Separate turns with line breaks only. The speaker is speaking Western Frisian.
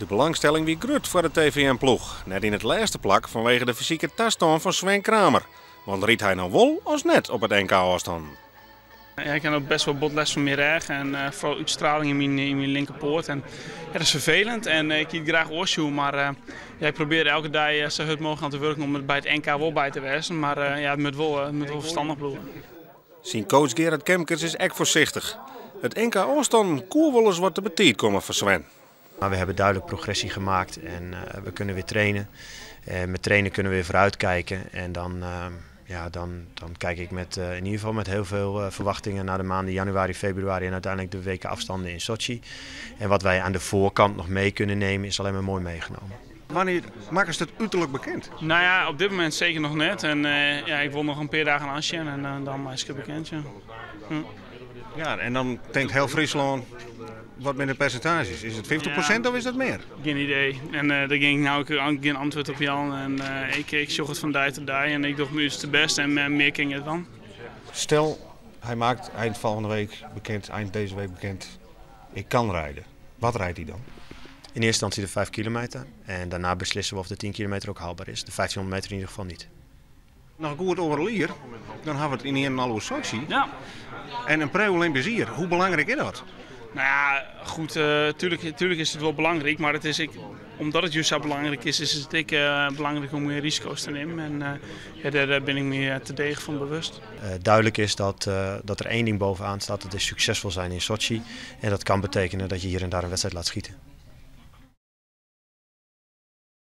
De belangstelling wie grut foar de TVM-ploech. Net yn it lêste plak fanwege de fysike tastân fan Sven Kramer. Want rydt hy no wol of net op it NK ôfstannen?
Ja, ik ha no bêst wol bot lêst fan myn rêch en foaral útstraling yn myn linkerpoat. En, ja, dat is ferfelend en ik hie it graach oars sjoen, mar ja, ik probearje elke dei sa hurd mooglik oan te wurken om der by it NK wol by te wêzen. Mar ja, it moat wol ferstannich bliuwe.
Syn coach Gerard Kemkers is ek foarsichtich. It NK ôfstannen koe wolris wat te betiid komme foar Sven.
Maar we hebben duidelijk progressie gemaakt en we kunnen weer trainen. En met trainen kunnen we weer vooruitkijken. En dan, ja, dan kijk ik in ieder geval met heel veel verwachtingen naar de maanden januari, februari en uiteindelijk de WK afstanden in Sochi. En wat wij aan de voorkant nog mee kunnen nemen, is alleen maar mooi meegenomen.
Wannear makkest it uterlik bekend?
Nou ja, op dit momint seker noch net. En ja, ik wol noch in pear dagen oansjen en dan meitsje ik it bekend. Ja.
Ja, en dan tinkt hiel Fryslân, wat binne de persintaazjes? Is it 50% of is dat mear?
Gjin idee. En dêr gean ik no ek gjin antwurd op jaan. En ik sjoch it fan dei ta dei en ik doch myn uterste bêst en mear kin ik net dwaan.
Stel, hy makket ein folgjende wike bekend, ein dizze wike bekend, ik kin ride. Wat rydt hy dan?
In eerste instantie de 5 kilometer. En daarna beslissen we of de 10 kilometer ook haalbaar is. De 1500 meter in ieder geval niet.
Noch goed 1,5 jier, dan hawwe we it yn en al oer Sochi.
Ja.
En in pre-Olympisch jier, hoe belangryk is dat?
Nou ja, goed, tuerlik is it wol belangryk, mar omdat it juist sa belangryk is, is it ek belangryk om mear risiko's te nimmen. En ja, dêr bin ik my terdege fan bewust.
Duidelijk is dat er één ding bovenaan staat, dat is succesvol zijn in Sochi. En dat kan betekenen dat je hier en daar een wedstrijd laat schieten.